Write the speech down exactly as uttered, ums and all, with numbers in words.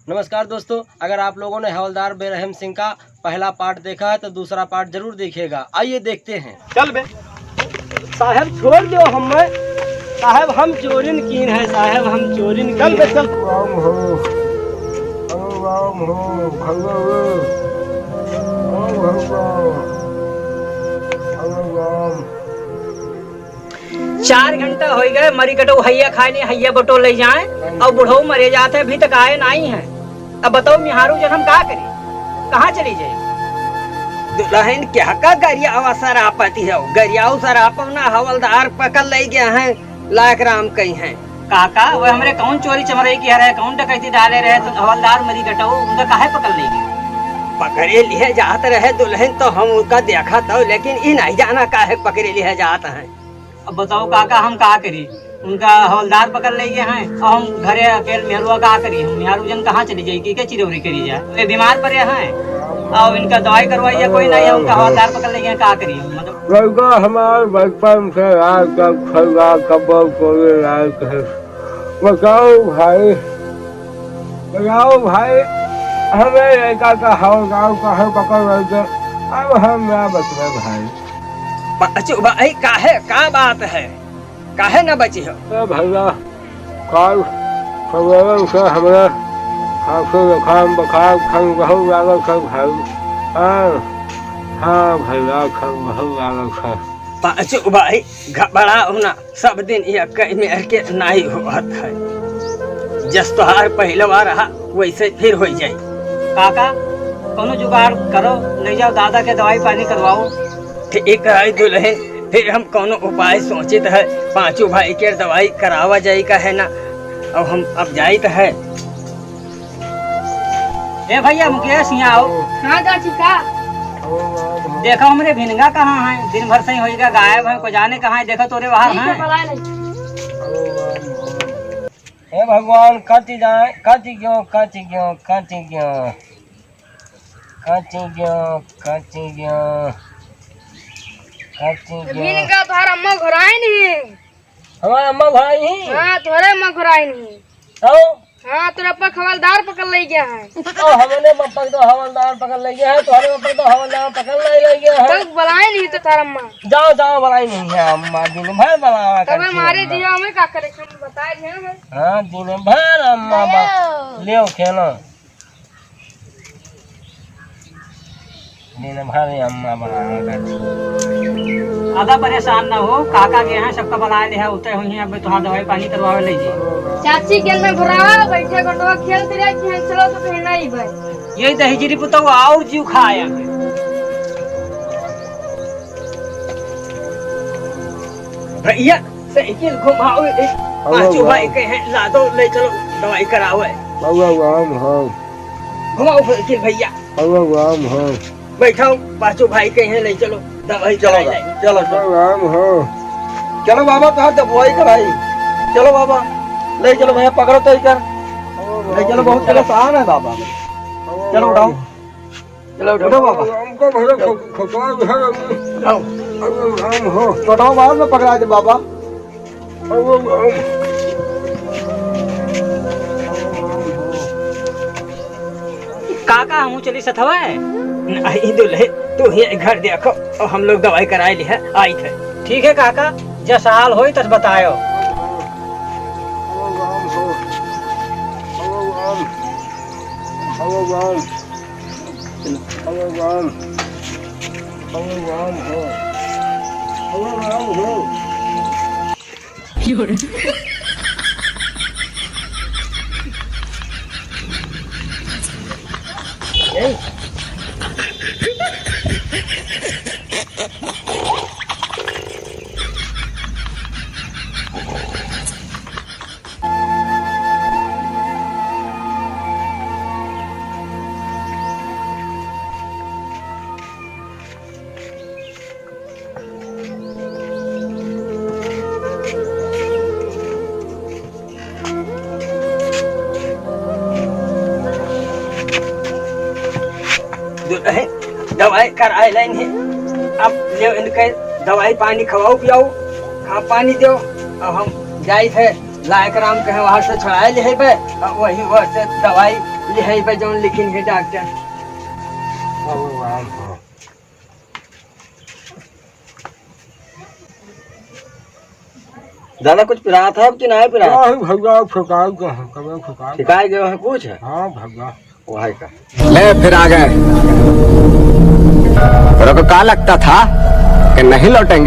नमस्कार दोस्तों, अगर आप लोगों ने हवलदार बेरहम सिंह का पहला पार्ट देखा है तो दूसरा पार्ट जरूर देखिएगा। आइए देखते हैं। चल बे। साहेब छोड़ दो हमें, साहेब हम चोरिन कीन है, साहेब हम चोरिन चल कीन बे, है। चल। राम हो, हरे राम हो, भगवान, राम हो, राम, हरे राम। चार घंटा होइ गए, मरी कटो हैया खाए नहीं, हैया बटो ले जाए, और बुढ़ऊ मरे जाते, अभी तक आए नहीं है। अब बताओ, मिहारू जन हम का करी, कहाँ चली जाए? दुलहिन, क्या का गरियावा सरापति हो? गरियाऊ सरापव ना, हवलदार पकड़ ले गया है, लायक राम कही है। काका, वो हमरे कौन चोरी चमरई किया रहे, कौन डकैती डाले रहे, तो हवलदार मरी कटऊ, उनका काहे पकड़ ले गए? पकड़े लिए जात रहे दुलहिन, तो हम उनका देखा तो, लेकिन ई नहीं जाना काहे पकड़े लिए जात है। अब बताओ काका, हम का करी? उनका हवलदार पकड़ ले गए हैं, और हम घरे अकेल मेहरुआ का करी? हम मेहरू जन कहाँ चली जाई, के चिरौरी करी जाए? वे बीमार पड़े हैं, और इनका दवाई करवाई या कोई नहीं है, उनका हवलदार पकड़ ले गए हैं, का करी हम? मतलब लड़का हमार बचपन से आज तक खैरा कब्बो तोड़े लायक है। बताओ भाई, बताओ भाई, हमें लड़का का हवलदार कहाँ पकड़ ले गए? अब हम ना बचबे भाई। पाँचू भाई, काहे, का बात है? काहे ना बची हो? ए भैया, काल सवेरे उठे हमरा खांसी जुकाम बुखार ठंड बहुत लागल है भाई। हाँ, हाँ भैया, ठंड बहुत लागल है। पाँचू भाई, घबराओ ना, सब दिन ये कई मेर के नाई होत है। जस तोहार पहिलवा रहा, वैसे फिर होइ जाई। काका, कौनो जुगाड़ करो, ले जाओ दादा के दवाई पानी करवाओ। ठीक है दुलहिन, फिर हम कौनो उपाय सोचित है, पाँचू भाई के दवाई करावा जाई का है ना। अब हम अब जाइत है। ए भैया मुकेश, यहाँ आओ। हाँ चाची, का? देखो हमरे भिनगा कहाँ है, दिन भर से ही होइगा गायब है, को जाने कहाँ है, देखो तोरे बाहर ठीक है, हैं। बुलाए नहीं। हे भगवान, कटि जाए, कटि गयो, कटि गयो, कटि गयो, कटि गयो, कटि गयो, कटि गयो। भिनगा तोहार अम्मा घोराई नहीं। हमार अम्मा घोराई नहीं? हाँ, तोहरे अम्मा घोराई नहीं। तो? हाँ, तोरे अप्पा हवलदार पकड़ ले गया है। तो हमने पप्पा तो हवलदार पकड़ ले गया है, तोहरे पप्पा तो हवलदार पकड़ ले, ले गया है। तो बुलाए नहीं तो तोहार अम्मा। जाओ, जाओ, बुलाई नहीं है अम्मा, दिन भर बुलावा तबे करती है मारे अम्मा। जिया में का करे, हम बताए दिए हैं। हाँ, दिन भर अम्मा बा-, हेलो। लेओ खेलो। दिन भर अम्मा बुलावा करती। ज्यादा परेशान ना हो, काका के यहाँ सबका बुलाए ले है, उतरे हुई हैं, अब तोहार दवाई पानी करवावे ले जी। चाची के में घुरावा, बैठे गोटवा खेलते रहे कि हम चलो तो कहीं नहीं भाई। यही दहिजरी पुतवा और जीव खाया। भैया, साइकिल घुमाओ, ए, पाँचों भाई कहे, "ला दो, ले चलो, दवाई कराओ।" घुमाओ साइकिल भैया। बैठाओ, पाँचों भाई कहे, "ले चलो, दवाई चलो कराई ला, ले।" चलो, चलो। चलो बाबा, कहाँ दवाई कराई? चलो बाबा, ले चलो भैया, पकड़ो तो इधर। ले चलो, बहुत परेशान है बाबा। चलो, उठाओ। चलो, उठो बाबा। हमको भैया ख-, खपा है। आओ। अरे राम हो। उठाओ, बाद में पकड़ा दे बाबा। अरे राम। काका, हमहू चली सथवा है? नहीं दुल्हे, तू ही घर देखो और हम लोग दवाई कराए ली है, आई थे। ठीक है काका, जस हाल होई तस बतायो। अरे राम हो। अरे राम। अरे राम। अरे राम, अरे राम हो, अरे राम हो। दुल्हन, दवाई कराए लाइन है, अब ले इनके दवाई पानी खवाओ पियाओ, खा पानी दो, अब हम जाइत है। लायक राम कहे वहाँ से छुड़ाए ले है बे, और वही वहाँ से दवाई यही पे जौन लिखिन है डॉक्टर। भगवान हो। ज्यादा कुछ पिरात है कि नहीं पिरात? नहीं भैया, फुकाई गए हैं, कबे फुकाई। फुकाई गए हैं कुछ? हाँ भैया। वही का। ले फिर आ गए। तेरे को क्या लगता था कि नहीं लौटेंगे?